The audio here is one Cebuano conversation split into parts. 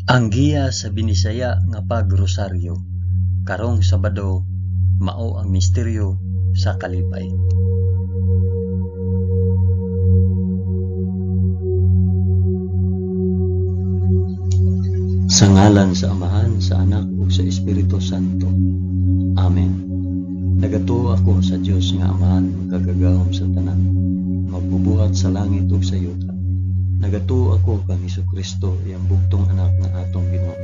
Ang giya sa Binisaya nga pagrosaryo karong Sabado mao ang misteryo sa kalipay. Sa ngalan sa Amahan, sa Anak ug sa Espiritu Santo. Amen. Nagatuo ako sa Dios nga Amahan makagagahom sa tanan, magbubuhat sa langit ug sa yuta. Nagatuo ako kang Hesukristo, iyang bugtong anak nga atong Ginoo.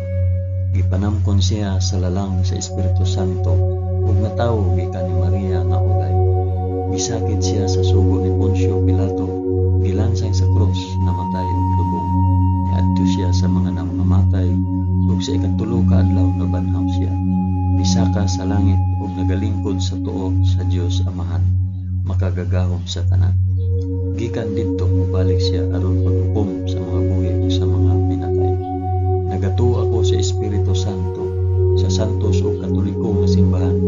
Gipanamkon siya sa lalang sa Espiritu Santo ug natawo gikan ni Maria nga ulay. Gisakit siya sa sugo ni Poncio Pilato, gilansang sa krus, namatay ug lubong. Niadto siya sa mga nangamatay ug sa ikatulo ka adlaw nabanhaw siya. Misaka sa langit ug nagalingkod sa tuo sa Dios Amahan, makagagahom sa tanan. Gikan didto mobalik siya aron paghukom sa mga buhi ug sa mga pinatay. Nagatuo ako sa Espiritu Santo, sa santos ug katoliko nga simbahan,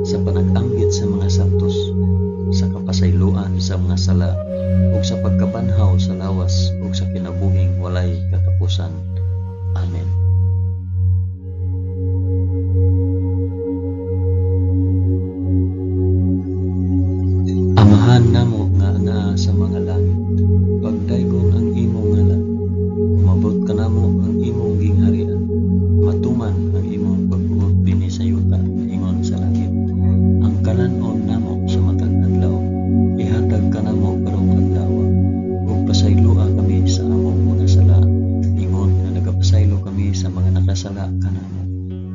sa panag-anggit sa mga santos, sa kapasayloan sa mga sala, ug sa pagkabanhaw sa lawas ug sa kinabuhing walay katapusan. Amen. Amahan namo nga naa sa mga langit, pagdaygon ang imong ngalan, umabot kanamo ang imong gingharian, matuman ang imong pagbuot dinhi sa yuta ingon sa langit. Ang kalan-on namo sa matag adlaw, ihatag kanamo karong adlawa, ug pasayloa kami sa among mga sala, ingon nga nagapasaylo kami sa mga nakasala kanamo,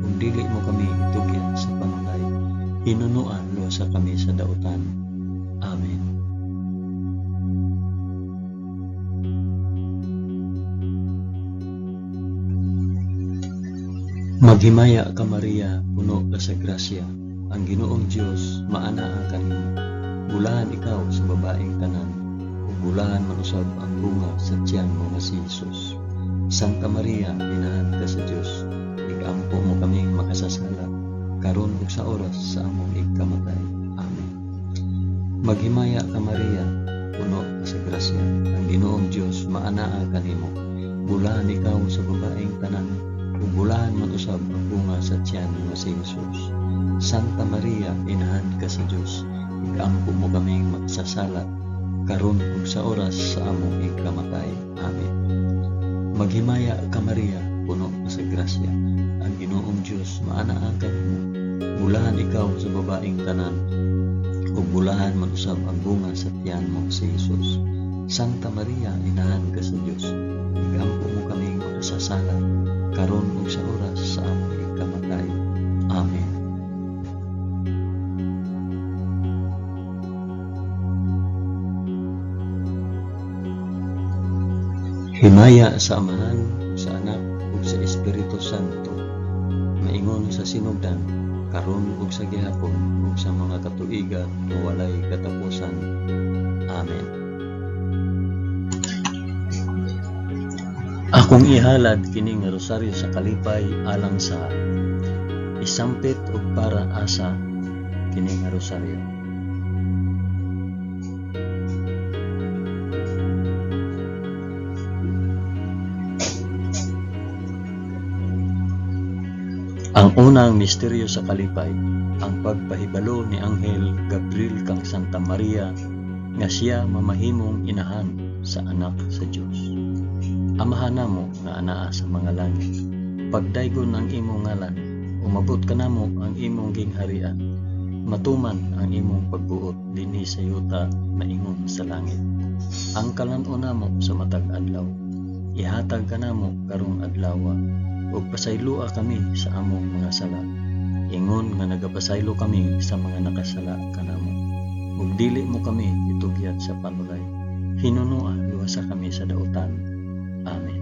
ug dili mo kami itugyan sa panulay, hinunoa luwasa kami sa dautan. Amen. Maghimaya ka Maria, puno ka sa grasya, ang Ginoong Dios maanaa kanimo. Bulahan ikaw sa babaeng tanan, ug bulahan man usab ang bunga sa tiyan mo nga si Jesus. Santa Maria, inahan ka sa Dios, igampo mo kaming makasasala, karon ug sa oras sa among igkamatay. Amen. Maghimaya ka Maria, puno ka sa grasya, ang Ginoong Dios maanaa kanimo. Bulahan ikaw sa babaeng tanan, ug bulahan man usab ang bunga sa tiyan nga si Jesus. Santa Maria, inahan ka sa Dios, igampo mo kaming makasasala, karon ug sa oras sa among igkamatay. Amen. Maghimaya ka Maria, puno ka sa grasya, ang Ginoong Dios maanaa kanimo. Bulahan ikaw sa babaeng tanan, ug bulahan man usab ang bunga sa tiyan mo si Jesus. Santa Maria, inahan ka sa Dios, igampo mo kaming makasasala, karon ug sa oras sa among igkamatay. Amen. Himaya sa Amahan, sa Anak, ug sa Espiritu Santo, maingon sa sinugdan, karon ug sa gihapon, ug sa mga katuigan nga walay katapusan. Amen. Akong ihalad kini nga rosaryo sa kalipay alang sa isampit og para asa kini nga rosaryo. Ang unang misteryo sa kalipay, ang pagpahibalo ni Anghel Gabriel kang Santa Maria nga siya mamahimong inahan sa anak sa Dios. Amahan namo nga anaa sa mga langit, pagdaygon ang imong ngalan, umabot kanamo ang imong gingharian, matuman ang imong pagbuot dinhi sa yuta maingon sa langit. Ang kalan-on namo sa matag adlaw, ihatag kanamo karong adlawa, ug pasayloa kami sa among mga sala, ingon nga nagapasaylo kami sa mga nakasala kanamo. Ug dili mo kami itugyat sa panulay, hinunoa luwasa kami sa dautan. Amen.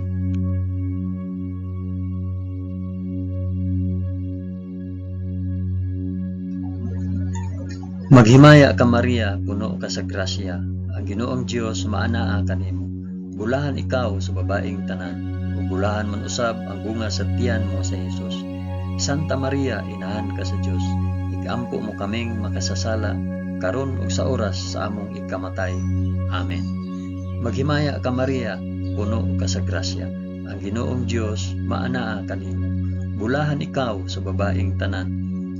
Maghimaya ka Maria, puno ka sa grasya, ang Ginoong Dios maanaa kanimo. Bulahan ikaw sa babaeng tanan, ug bulahan man usab ang bunga sa tiyan mo sa Jesus. Santa Maria, inahan ka sa Dios, igampo mo kaming makasasala, karon ug sa oras sa among ikamatay. Amen. Maghimaya ka Maria, puno ka sa grasya, Ang Ginoong Dios maanaa kanimo. Bulahan ikaw sa babaeng tanan,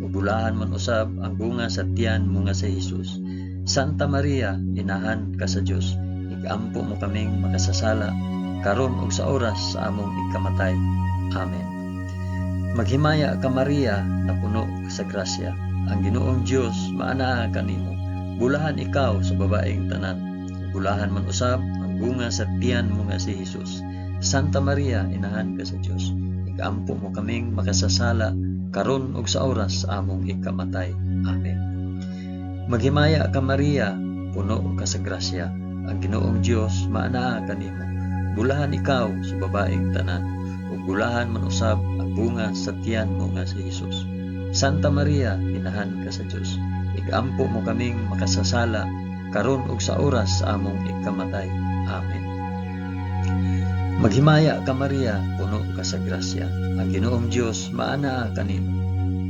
ug bulahan man usab ang bunga sa tiyan mo nga si Hesus. Santa Maria, inahan ka sa Dios, igampo mo kaming makasasala karon ug sa oras sa among ikamatay. Amen. Maghimaya ka Maria, napuno ka sa grasya. Ang Ginoong Dios maanaa kanimo. Bulahan ikaw sa babaeng tanan, bulahan man usab ang bunga sa tiyan mo nga si Hesus. Santa Maria, inahan ka sa Dios, igampo mo kaming makasasala karon ug sa oras sa among ikamatay. Amen. Maghimaya ka Maria, puno ka sa grasya. Ang Ginoong Dios maanaa kanimo. Bulahan ikaw sa babaeng tanan, ug bulahan man usab ang bunga sa tiyan mo nga si Hesus. Santa Maria, inahan ka sa Dios, igampo mo kaming makasasala karon ug sa oras sa among ikamatay. Amen. Maghimaya ka Maria, puno ka sa grasya. Ang Ginoong Dios maanaa kanimo.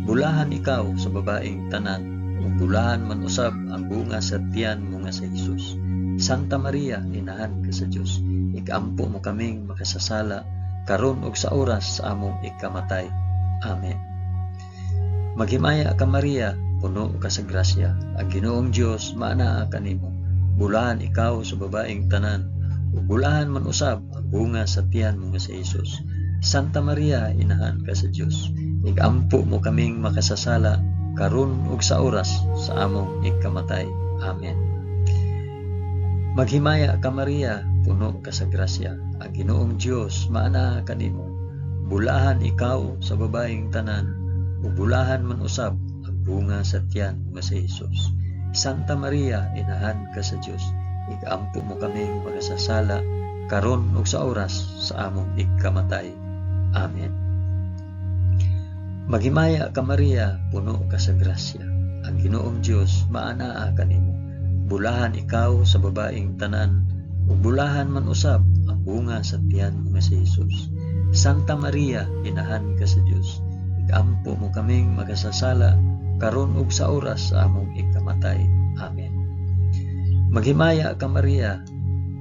Bulahan ikaw sa babaeng tanan, ug bulahan man usab ang bunga sa tiyan mo nga si Hesus. Santa Maria, inahan ka sa Dios, ikampo mo kaming makasasala karon ug sa oras sa among ikamatay. Amen. Maghimaya ka Maria, puno ka sa grasya. Ang Ginoong Dios maanaa kanimo. Bulahan ikaw sa babaeng tanan, ug bulahan man usab ang bunga sa tiyan mo nga si Hesus. Santa Maria, inahan ka sa Dios, igampo mo kaming makasasala karon ug sa oras sa among ikamatay. Amen. Maghimaya ka Maria, puno ka sa grasya. Ang Ginoong Dios maanaa kanimo. Bulahan ikaw sa babaeng tanan, ug bulahan man usab ang bunga sa tiyan mo nga si Hesus. Santa Maria, inahan ka sa Dios, igampo mo kaming makasasala karon ug sa oras sa among ikamatay. Amen. Maghimaya ka Maria, puno ka sa grasya. Ang Ginoong Dios maanaa kanimo. Bulahan ikaw sa babaeng tanan, ug bulahan man usab ang bunga sa tiyan mo nga si Hesus. Santa Maria, inahan ka sa Dios, igampo mo kaming makasasala karon ug sa oras sa among ikamatay. Amen. Maghimaya ka Maria,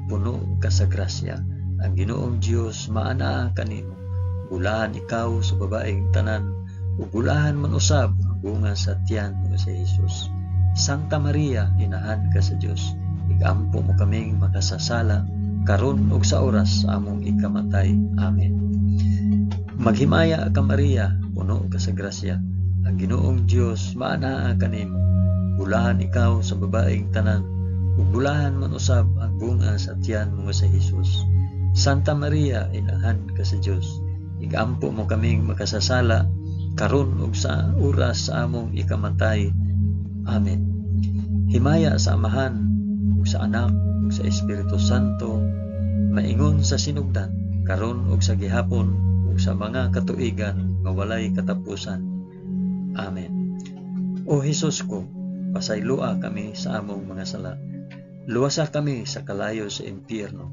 puno ka sa grasya. Ang Ginoong Dios maanaa kanimo. Bulahan ikaw sa babaeng tanan, ug bulahan man usab ang bunga sa tiyan mo nga si Hesus. Santa Maria, inahan ka sa Dios, igampo mo kaming makasasala karon ug sa oras sa among ikamatay. Amen. Maghimaya ka Maria, puno ka sa grasya. Ang Ginoong Dios maanaa kanimo. Bulahan ikaw sa babaeng tanan, ug bulahan man usab ang bunga sa tiyan mo nga si Hesus. Santa Maria, inahan ka sa Dios, igampo mo kaming makasasala karon ug sa oras sa among ikamatay. Amen. Himaya sa Amahan ug sa Anak ug sa Espiritu Santo, maingon sa sinugdan, karon ug sa gihapon ug sa mga katuigan nga walay katapusan. Amen. O Hesus ko, pasayloa kami sa among mga sala. Luwasa kami sa kalayo sa impyerno,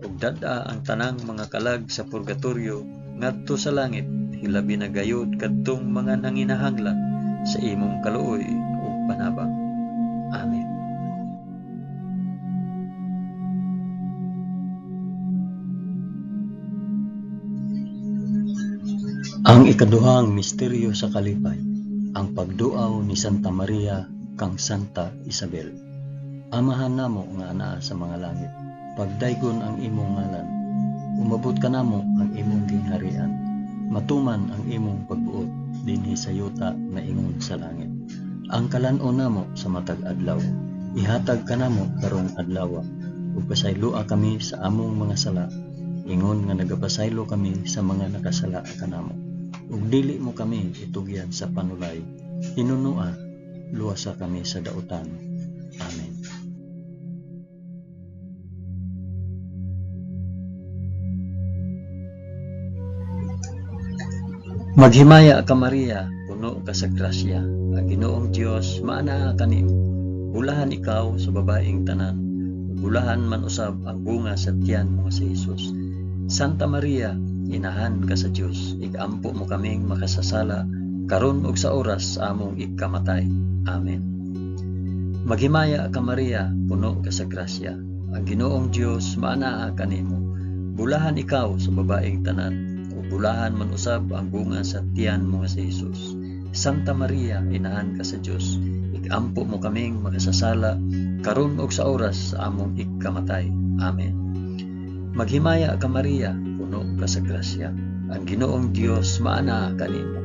ug dad-a ang tanang mga kalag sa purgatorio ngadto sa langit, hilabi na gayud kadtong mga nanginahanglan sa imong kaluoy ug panabang. Amen. Ang ikaduhang misteryo sa kalipay, ang pagduaw ni Santa Maria kang Santa Isabel. Amahan namo nga anaa sa mga langit, pagdaygon ang imong ngalan. Umabot kanamo ang imong gingharian. Matuman ang imong pagbuot dinhi sa yuta maingon sa langit. Ang kalan-on namo sa matag adlaw, ihatag kanamo karong adlaw, ug pasayloa kami sa among mga sala, ingon nga nagapasaylo kami sa mga nakasala kanamo. Ug dili mo kami itugyan sa panulay, hinunoa, luwasa kami sa dautan. Amen. Maghimaya ka Maria, puno ka sa grasya. Ang Ginoong Dios maanaa kanimo. Bulahan ikaw sa babaeng tanan, ug bulahan man usab ang bunga sa tiyan mo nga si Hesus. Santa Maria, inahan ka sa Dios, igampo mo kaming makasasala karon ug sa oras sa among ikamatay. Amen. Maghimaya ka Maria, puno ka sa grasya. Ang Ginoong Dios maanaa kanimo. Bulahan ikaw sa babaeng tanan, ug bulahan man usab ang bunga sa tiyan mo nga si Jesus. Santa Maria, inahan ka sa Dios, ikampo mo kaming makasasala karon ug sa oras sa among ikamatay. Amen. Maghimaya ka Maria, puno ka sa grasya. Ang Ginoong Dios maanaa kanimo.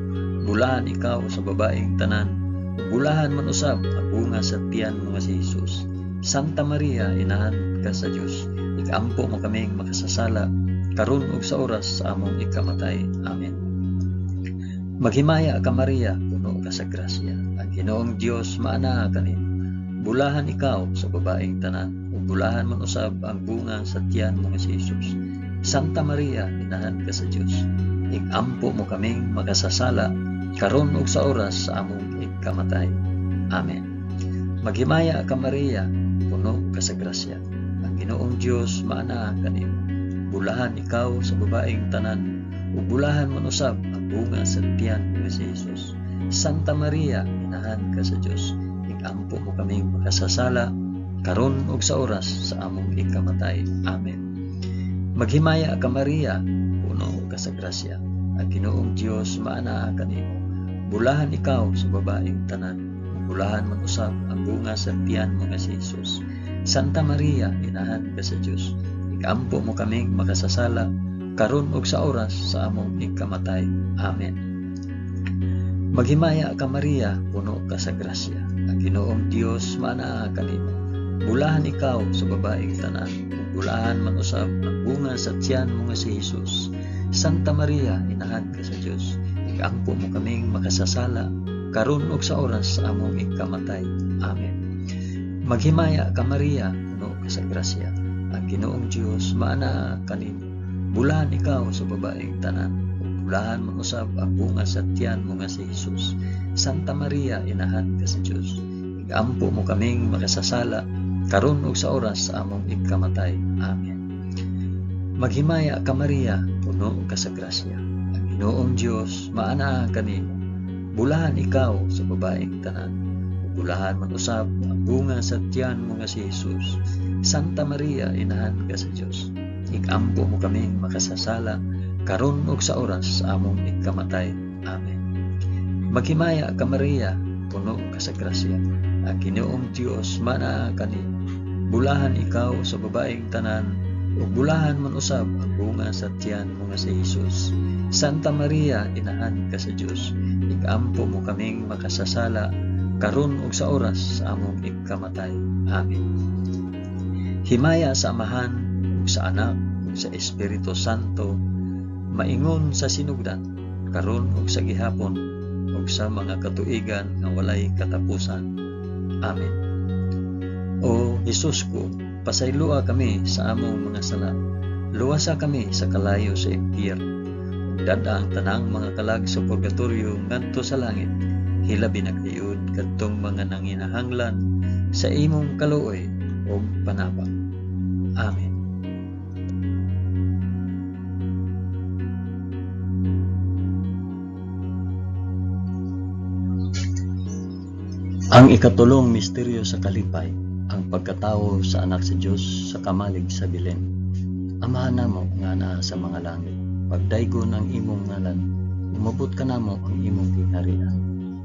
Bulahan ikaw sa babaeng tanan, ug bulahan man usab ang bunga sa tiyan mo nga si Jesus. Santa Maria, inahan ka sa Dios, ikampo mo kaming makasasala karon ug sa oras sa among ikamatay. Amen. Maghimaya ka Maria, puno ka sa grasya. Ang Ginoong Dios maanaa kanimo. Bulahan ikaw sa babaeng tanan, ug bulahan man usab ang bunga sa tiyan mo nga si Jesus. Santa Maria, inahan ka sa Dios, ikampo mo kaming makasasala karon ug sa oras sa among ikamatay. Amen. Maghimaya ka Maria, puno ka sa grasya. Ang Ginoong Dios maanaa kanimo. Bulahan ikaw sa babaeng tanan, ug bulahan man usab ang bunga sa tiyan mo nga si Jesus. Santa Maria, inahan ka sa Dios, ikampo mo kaming makasasala karon ug sa oras sa among ikamatay. Amen. Maghimaya ka Maria, puno ka sa grasya. Ang Ginoong Dios maanaa kanimo. Bulahan ikaw sa babaeng tanan, ug bulahan man usab ang bunga sa tiyan mo nga si Jesus. Santa Maria, inahan ka sa Dios, ikampo mo kaming makasasala karon ug sa oras sa among ikamatay. Amen. Maghimaya ka Maria, puno ka sa grasya. Ang Ginoong Dios maanaa kanimo. Bulahan ikaw sa babaeng tanan, ug bulahan man usab ang bunga sa tiyan mo nga si Jesus. Santa Maria, inahan ka sa Dios, ikampo mo kaming makasasala karon ug sa oras sa among ikamatay. Amen. Maghimaya ka Maria, puno ka sa grasya. Ang Ginoong Dios maanaa kanimo. Bulahan ikaw sa babaeng tanan, ug bulahan man usab ang bunga sa tiyan mo nga si Jesus. Santa Maria, inahan ka sa Dios, ikampo mo kaming makasasala karon ug sa oras sa among ikamatay. Amen. Maghimaya ka Maria, puno ka sa grasya. Ang Ginoong Dios maanaa kanimo. Bulahan ikaw sa babaeng tanan, ug bulahan man usab ang bunga sa tiyan mo nga si Jesus. Santa Maria, inahan ka sa Dios, ikampo mo kaming makasasala karon ug sa oras sa among ikamatay. Amen. Maghimaya ka Maria, puno ka sa grasya. Ang Ginoong Dios maanaa kanimo. Bulahan ikaw sa babaeng tanan, ug bulahan man usab ang bunga sa tiyan mo nga si Jesus. Santa Maria, inahan ka sa Dios, ikampo mo kaming makasasala karon ug sa oras sa among ikamatay. Amen. Himaya sa Amahan ug sa Anak ug sa Espiritu Santo, maingon sa sinugdan, karon ug sa gihapon, ug sa mga katuigan nga walay katapusan. Amen. O Jesus ko, pasayloa kami sa among mga sala. Luwasa kami sa kalayo sa impyerno. Ug dad-a ang tanang mga kalag sa purgatorio ngadto sa langit. Hilabi na gayud kadtong mga nanginahanglan sa imong kaluoy ug panabang. Amen. Ang ikatulong misteryo sa kalipay, ang pagkatawo sa anak sa Dios sa kamalig sa Belen. Amahan namo nga naa sa mga langit, pagdaygon ang imong ngalan, umabot kanamo ang imong gingharian,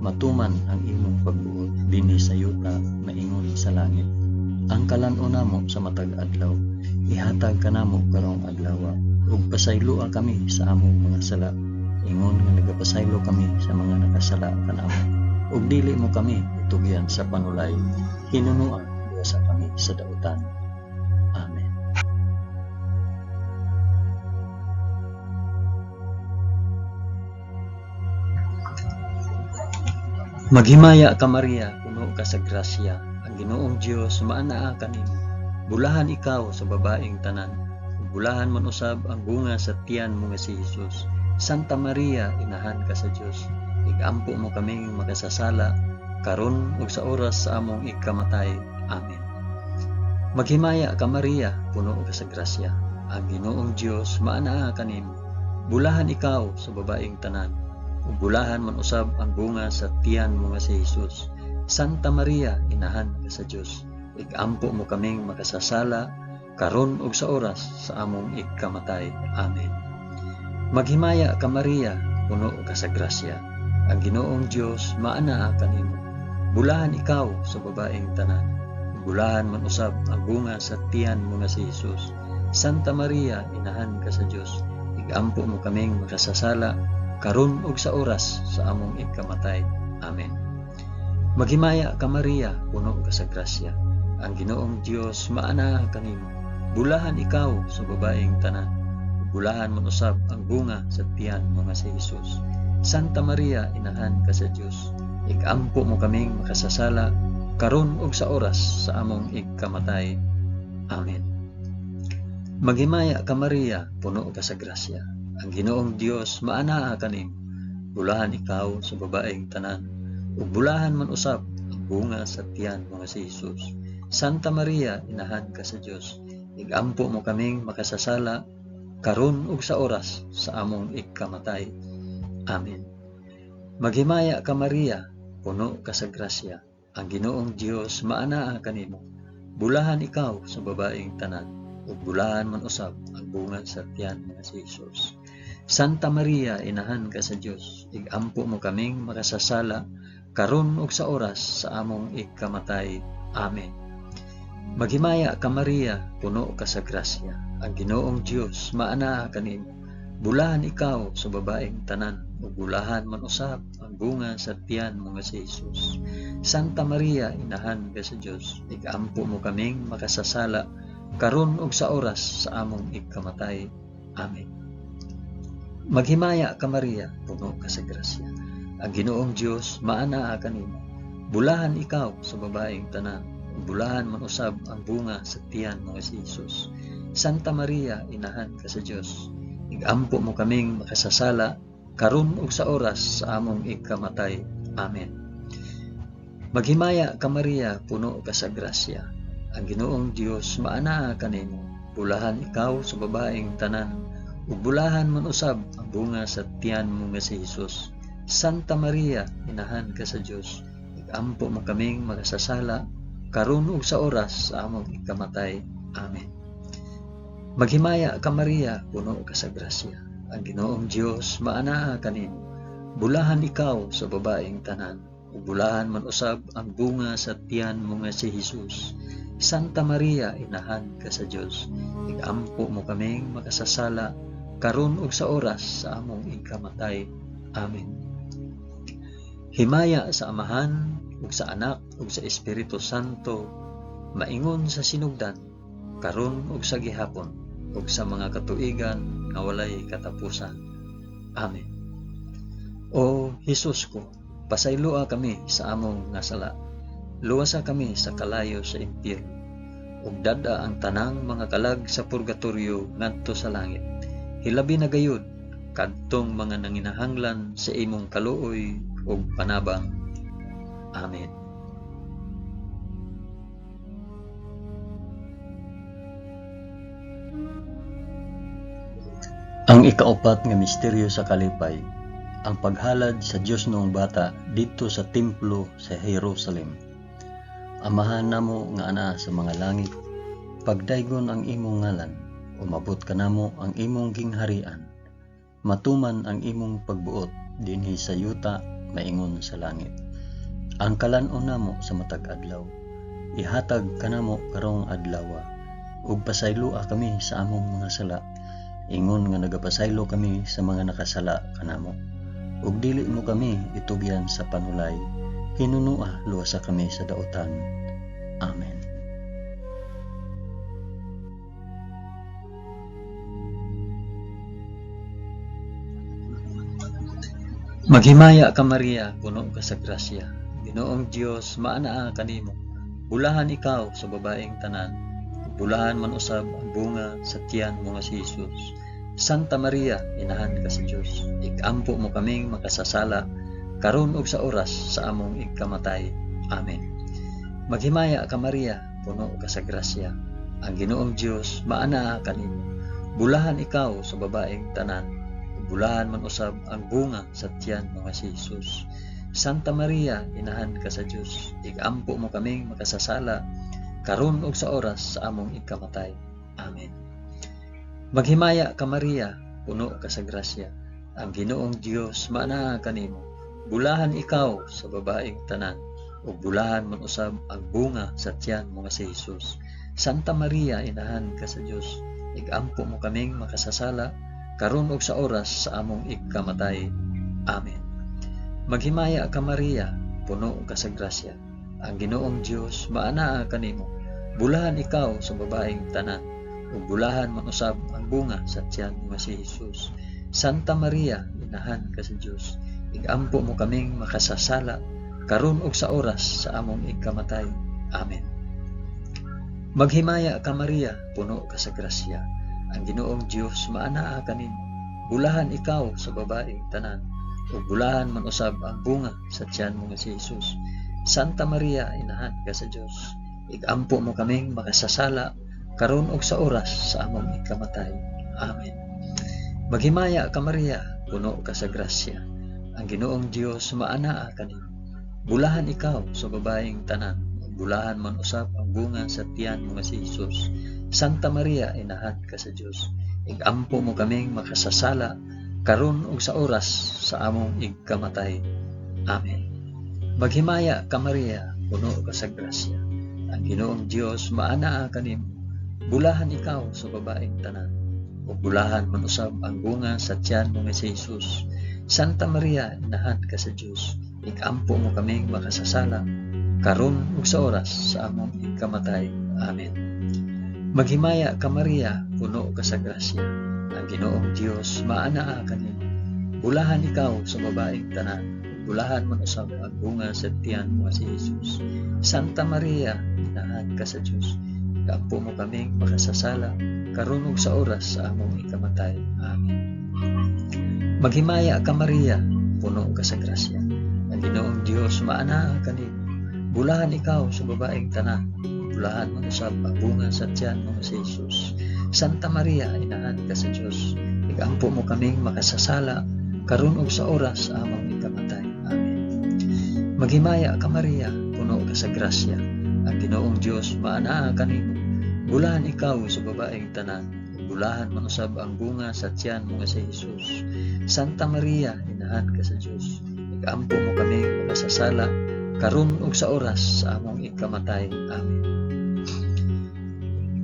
matuman ang imong pagbuot dinhi sa yuta maingon sa langit. Ang kalan-on namo sa matag adlaw, ihatag kanamo karong adlaw, ug pasayloa kami sa among mga sala, ingon nga nagapasaylo kami sa mga nakasala kanamo. Ug dili mo kami itugyan sa panulay, hinunoa luwasa kami sa dautan. Amen. Maghimaya ka Maria, puno ka sa grasya, ang Ginoong Dios maanaa kanimo. Bulahan ikaw sa babaeng tanan, ug bulahan man usab ang bunga sa tiyan mo nga si Jesus. Santa Maria, inahan ka sa Dios, ikampo mo kaming makasasala karon ug sa oras sa among ikamatay. Amen. Maghimaya ka Maria, puno ka sa grasya, ang Ginoong Dios maanaa kanimo. Bulahan ikaw sa babaeng tanan, ug bulahan man usab ang bunga sa tiyan mo nga si Jesus. Santa Maria, inahan ka sa Dios, ikampo mo kaming makasasala karon ug sa oras sa among ikamatay. Amen. Maghimaya ka Maria, puno ka sa grasya. Ang Ginoong Dios maanaa kanimo. Bulahan ikaw sa babaeng tanan. Bulahan man usab ang bunga sa tiyan mo nga si Jesus. Santa Maria, inahan ka sa Dios. Igampo mo kaming makasasala karon ug sa oras sa among ikamatay. Amen. Maghimaya ka Maria, puno ka sa grasya. Ang Ginoong Dios maanaa kanimo. Bulahan ikaw sa babaeng tanan. Bulahan man usab ang bunga sa tiyan mo nga si Jesus. Santa Maria, inahan ka sa Dios. Igampo mo kaming makasasala karon ug sa oras sa among ikamatay. Amen. Maghimaya ka Maria, puno ka sa grasya. Ang Ginoong Dios maanaa kanimo. Bulahan ikaw sa babaeng tanan, ug bulahan man usab ang bunga sa tiyan mo nga si Jesus. Santa Maria, inahan ka sa Dios. Igampo mo kaming makasasala karon ug sa oras sa among ikamatay. Amen. Maghimaya ka Maria, puno ka sa grasya. Ang Ginoong Dios maanaa kanimo. Bulahan ikaw sa babaeng tanan, ug bulahan man usab ang bunga sa tiyan mo nga si Jesus. Santa Maria, inahan ka sa Dios. Igampo mo kaming makasasala karon ug sa oras sa among ikamatay. Amen. Maghimaya ka Maria, puno ka sa grasya. Ang Ginoong Dios maanaa kanimo. Bulahan ikaw sa babaeng tanan, ug bulahan man usab ang bunga sa tiyan mo nga si Jesus. Santa Maria, inahan ka sa Dios. Igampo mo kaming makasasala karon ug sa oras sa among ikamatay. Amen. Maghimaya ka Maria, puno ka sa grasya. Ang Ginoong Dios maanaa kanimo. Bulahan ikaw sa babaeng tanan, ug bulahan man usab ang bunga sa tiyan mo nga si Jesus. Santa Maria, inahan ka sa Dios. Igampo mo kaming makasasala karon ug sa oras sa among ikamatay. Amen. Maghimaya ka Maria, puno ka sa grasya. Ang Ginoong Dios maanaa kanimo. Bulahan ikaw sa babaeng tanan, ug bulahan man usab ang bunga sa tiyan mo nga si Jesus. Santa Maria, inahan ka sa Dios. Igampo mo kaming makasasala karon ug sa oras sa among ikamatay. Amen. Maghimaya ka Maria, puno ka sa grasya. Ang Ginoong Dios maanaa kanimo. Bulahan ikaw sa babaeng tanan, ug bulahan man usab ang bunga sa tiyan mo nga si Jesus. Santa Maria, inahan ka sa Dios. Igampo mo kaming makasasala karon ug sa oras sa among ikamatay. Amen. Himaya sa Amahan ug sa Anak ug sa Espiritu Santo, maingon sa sinugdan, karon ug sa gihapon, ug sa mga katuigan nga walay katapusan. Amen. O Hesus ko, pasayloa kami sa among nga sala. Luwasa kami sa kalayo sa impyerno, ug dad-a ang tanang mga kalag sa purgatorio ngadto sa langit. Hilabi na gayud kadtong mga nanginahanglan sa imong kaluoy ug panabang. Amen. Ang ikaupat nga misteryo sa kalipay, ang paghalad sa Dios noong bata didto sa templo sa Jerusalem. Amahan namo nga anaa sa mga langit, pagdaygon ang imong ngalan, umabot kanamo ang imong gingharian. Matuman ang imong pagbuot dinhi sa yuta maingon sa langit. Ang kalan-on namo sa matag adlaw, ihatag kanamo karong adlawa, ug pasayloa kami sa among mga sala, ingon nga nagapasaylo kami sa mga nakasala kanamo. Ug dili mo kami itugyan sa panulay, hinunua luwasa kami sa dautan. Amen. Maghimaya ka Maria, puno ka sa grasya. Ginoong Dios maanaa kanimo. Bulahan ikaw sa babaeng tanan, bulahan man usab ang bunga sa tiyan mo nga si Jesus. Santa Maria, inahan ka sa Dios. Ikampo mo kaming makasasala karon ug sa oras sa among ikamatay. Amen. Maghimaya ka Maria, puno ka sa grasya. Ang Ginoong Dios maanaa kanimo. Bulahan ikaw sa babaeng tanan, bulahan man usab ang bunga sa tiyan mo nga si Jesus. Santa Maria, inahan ka sa Dios. Ikampo mo kaming makasasala karon ug sa oras sa among ikamatay. Amen. Maghimaya ka Maria, puno ka sa grasya. Ang Ginoong Dios maanaa kanimo. Bulahan ikaw sa babaeng tanan, ug bulahan man usab ang bunga sa tiyan mo nga si Jesus. Santa Maria, inahan ka sa Dios, igampo mo kaming makasasala karon ug sa oras sa among ikamatay. Amen. Maghimaya ka Maria, puno ka sa grasya. Ang Ginoong Dios maanaa kanimo. Bulahan ikaw sa babaeng tanan, ug bulahan man usab ang bunga sa tiyan mo nga si Jesus. Santa Maria, inahan ka sa Dios, igampo mo kaming makasasala karon ug sa oras sa among ikamatay. Amen. Maghimaya ka Maria, puno ka sa grasya. Ang Ginoong Dios maanaa kanimo. Bulahan ikaw sa babaeng tanan, ug bulahan man usab ang bunga sa tiyan mo nga si Jesus. Santa Maria, inahan ka sa Dios, igampo mo kaming makasasala karon ug sa oras sa among ikamatay. Amen. Maghimaya ka Maria, puno ka sa grasya. Ang Ginoong Dios maanaa kanimo. Bulahan ikaw sa babaeng tanan, ug bulahan man usab ang bunga sa tiyan mo nga si Jesus. Santa Maria, inahan ka sa Dios, igampo mo kaming makasasala karon ug sa oras sa among ikamatay. Amen. Maghimaya ka Maria, puno ka sa grasya. Ang Ginoong Dios maanaa kanimo. Bulahan ikaw sa babaeng tanan, ug bulahan man usab ang bunga sa tiyan mo nga si Jesus. Santa Maria, inahan ka sa Dios, igampo mo kaming makasasala karon ug sa oras sa among ikamatay. Amen. Maghimaya ka Maria, puno ka sa grasya. Ang Ginoong Dios maanaa kanimo. Bulahan ikaw sa babaeng tanan, ug bulahan man usab ang bunga sa tiyan mo nga si Jesus. Santa Maria, inahan ka sa Dios, igampo mo kaming makasasala karon ug sa oras sa among ikamatay. Amen. Maghimaya ka Maria, puno ka sa grasya. Ang Ginoong Dios maanaa kanimo. Bulahan ikaw sa babaeng tanan, ug bulahan man usab ang bunga sa tiyan mo nga si Jesus. Santa Maria, inahan ka sa Dios, igampo mo kaming makasasala karon ug sa oras sa among ikamatay. Amen. Maghimaya ka Maria, puno ka sa grasya. Ang Ginoong Dios maanaa kanimo. Bulahan ikaw sa babaeng tanan, ug bulahan man usab ang bunga sa tiyan mo nga si Jesus. Santa Maria, inahan ka sa Dios, igampo mo kaming makasasala karon ug sa oras sa among ikamatay. Amen.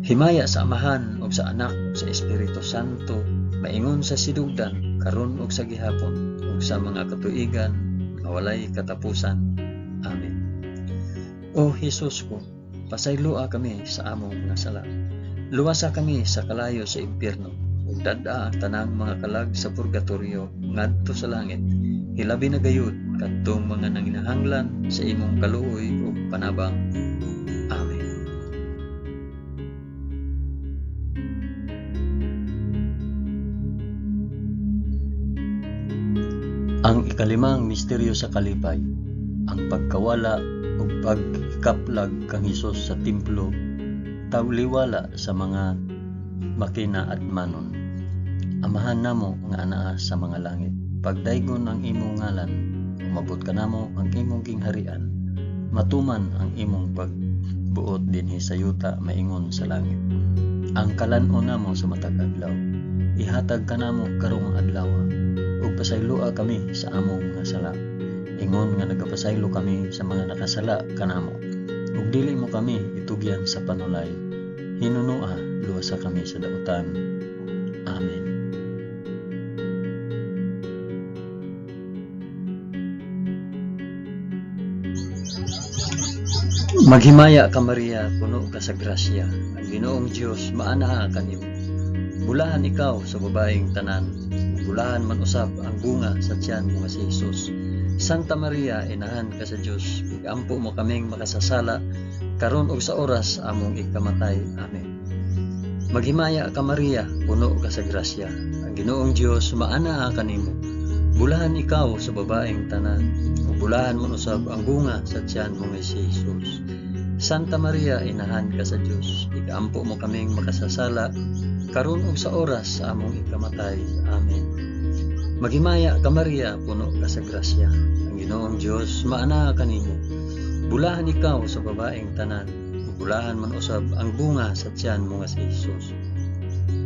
Himaya sa Amahan ug sa Anak ug sa Espiritu Santo, maingon sa sidugdan, karon ug sa gihapon, ug sa mga katuigan nga walay katapusan. Amen. O Hesus ko, pasayloa kami sa among mga sala. Luwasa kami sa kalayo sa impyerno, ug dad-a ang tanang mga kalag sa purgatorio ngadto sa langit. Hilabi na gayud kadtong mga nanginahanglan sa imong kaluoy ug panabang. Amen. Ang ikalimang misteryo sa kalipay, ang pagkawala ug pagkaplag kang Hesus sa templo, tawliwala sa mga makinaadmanon. Amahan namo nga anaa sa mga langit, pagdaygon ang imong ngalan, umabot kanamo ang imong gingharian, matuman ang imong pagbuot dinhi sa yuta maingon sa langit. Ang kalan-on namo sa matag adlaw, ihatag kanamo karong adlaw, ug pasayloa kami sa among mga sala, ingon nga nagapasaylo kami sa mga nakasala kanamo, ug dili mo kami itugyan sa panulay, hinunoa luwasa kami sa dautan. Amen. Maghimaya ka Maria, puno ka sa grasya. Ang Ginoong Dios maanaa kanimo. Bulahan ikaw sa babaeng tanan, ug bulahan man usab ang bunga sa tiyan mo nga si Jesus. Santa Maria, inahan ka sa Dios, igampo mo kaming makasasala karon ug sa oras among ikamatay. Amen. Maghimaya ka Maria, puno ka sa grasya. Ang Ginoong Dios maanaa kanimo. Bulahan ikaw sa babaeng tanan, ug bulahan man usab ang bunga sa tiyan mo nga si Jesus. Santa Maria, inahan ka sa Dios, igampo mo kaming makasasala karon ug sa oras sa among ikamatay. Amen. Maghimaya ka Maria, puno ka sa grasya. Ang Ginoong Dios maanaa kanimo. Bulahan ikaw sa babaeng tanan, ug ug bulahan man usab ang bunga sa tiyan mo nga si Hesus.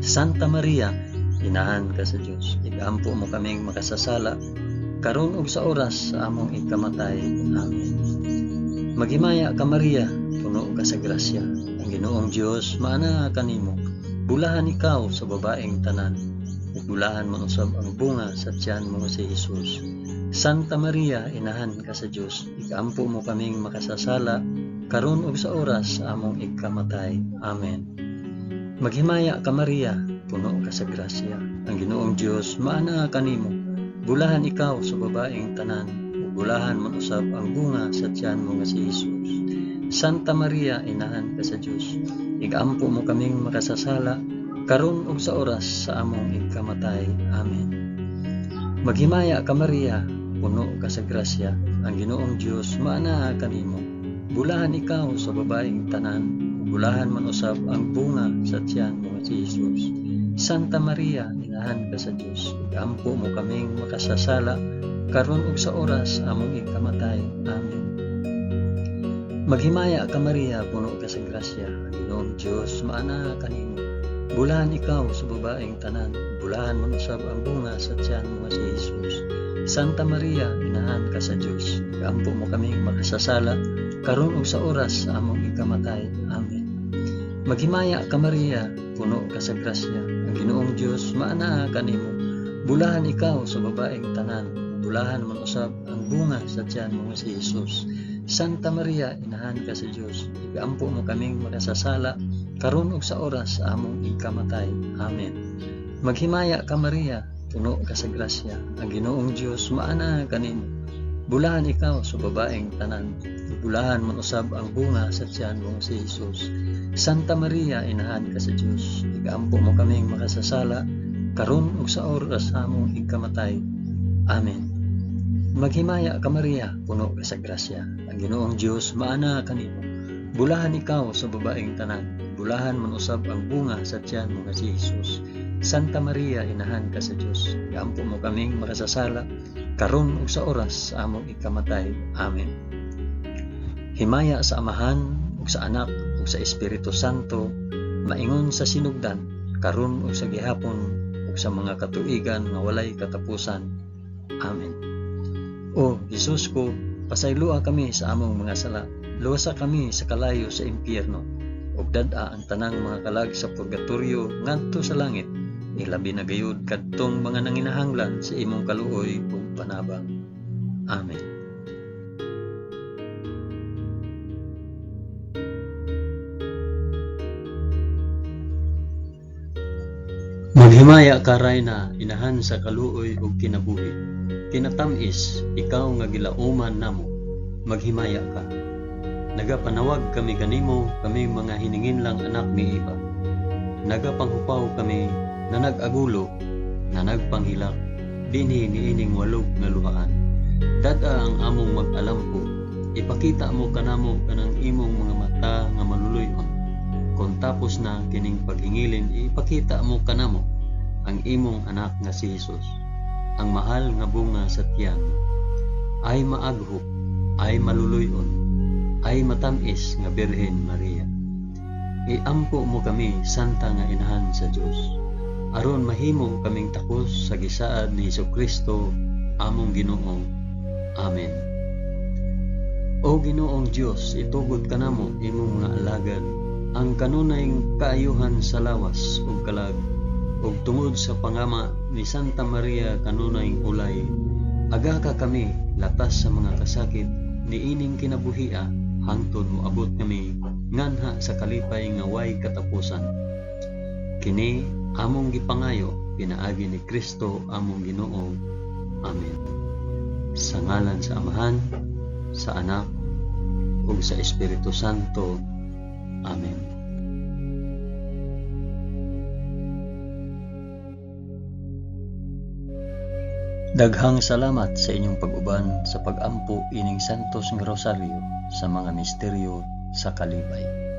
Santa Maria, inahan ka sa Dios, igampo mo kaming makasasala karon ug sa oras sa among ikamatay. Amen. Maghimaya ka Maria, puno ka sa grasya. Ang Ginoong Dios maanaa kanimo. Bulahan ikaw sa babaeng tanan, ug bulahan man usab ang bunga sa tiyan mo nga si Hesus. Santa Maria, inahan ka sa Dios, ikampo mo kaming makasasala karon ug sa oras sa among ikamatay. Amen. Maghimaya ka Maria, puno ka sa grasya. Ang Ginoong Dios maanaa kanimo. Bulahan ikaw sa babaeng tanan, ug bulahan man usab ang bunga sa tiyan mo nga si Hesus. Santa Maria, inahan ka sa Dios, igampo mo kaming makasasala karon ug sa oras sa among ikamatay. Amen. Maghimaya ka Maria, puno ka sa grasya. Ang Ginoong Dios maanaa kanimo. Bulahan ikaw sa babaeng tanan, ug bulahan man usab ang bunga sa tiyan mo nga si Hesus. Santa Maria, inahan ka sa Dios, igampo mo kaming makasasala karon ug sa oras among ikamatay. Amen. Maghimaya ka Maria, puno ka sa grasya. Ang Ginoong Dios maanaa kanimo. Bulahan ikaw sa babaeng tanan, bulahan man usab ang bunga sa tiyan mo nga si Hesus. Santa Maria, inahan ka sa Dios, igampo mo kaming makasasala karon ug sa oras sa among ikamatay. Amen. Maghimaya ka Maria, puno ka sa grasya. Ang Ginoong Dios maanaa kanimo. Bulahan ikaw sa babaeng tanan, bulahan man usab ang bunga sa tiyan mo nga si Hesus. Santa Maria, inahan ka sa Dios, igampo mo kaming makasasala karon ug sa oras sa among ikamatay. Amen. Maghimaya ka Maria, puno ka sa grasya. Ang Ginoong Dios maanaa kanimo. Bulahan ikaw sa babaeng tanan, bulahan man usab ang bunga sa tiyan mo si Hesus. Santa Maria, inahan ka sa Dios, igampo mo kaming makasasala karon ug sa oras sa among ikamatay. Amen. Maghimaya ka Maria, puno ka sa grasya. Ang Ginoong Dios maanaa kanimo. Bulahan ikaw sa babaeng tanan, bulahan man usab ang bunga sa tiyan mo nga si Hesus. Santa Maria, inahan ka sa Dios, iampo mo kaming makasasala karon ug sa oras sa among ikamatay. Amen. Himaya sa Amahan ug sa Anak ug sa Espiritu Santo, maingon sa sinugdan, karon ug sa gihapon ug sa mga katuigan nga walay katapusan. Amen. O Hesus ko, pasayloa kami sa among mga sala, luwasa kami sa kalayo sa impyerno, ug dad-a ang tanang mga kalag sa purgatorio ngadto sa langit, ilabi na gayud kadtong mga nanginahanglan sa imong kaluoy ug panabang. Amen. Maghimaya ka Rayna, inahan sa kaluoy ug kinabuhi. Kinatamis, ikaw nga gilauman namo, maghimaya ka. Nagapanawag kami kanimo, kami mga hininginlang anak ni Eva. Nagapanghupaw kami na nag-agulo, na nagpanghilak, dinhi niining walog nga luhaan. Dad-a ang among mag-alampo, ipakita mo kanamo kanang imong mga mata nga maluluy-on. Kung tapos na kining paghingilin, ipakita mo kanamo ang imong anak nga si Hesus, ang mahal nga bunga sa tiyan. Ay maaghop, ay maluluy-on, ay matamis nga Birhen Maria. Iampo mo kami, Santa nga Inahan sa Dios, aron mahimo kaming takos sa gisaad ni Hesukristo among Ginoo. Amen. O Ginoong Dios, itugot kanamo imong mga alagad ang kanunay kaayuhan sa lawas ug kalag, ug tungod sa pangama ni Santa Maria kanunay ulay, agaka kami latas sa mga kasakit niining kinabuhia hangtod moabot kami nganha sa kalipay nga way katapusan. Kini among gipangayo pinaagi ni Kristo among Ginoo. Amen. Sa ngalan sa Amahan, sa Anak, ug sa Espiritu Santo. Amen. Daghang salamat sa inyong pag-uban sa pag-ampo ining Santos nga Rosaryo sa mga misteryo sa kalipay.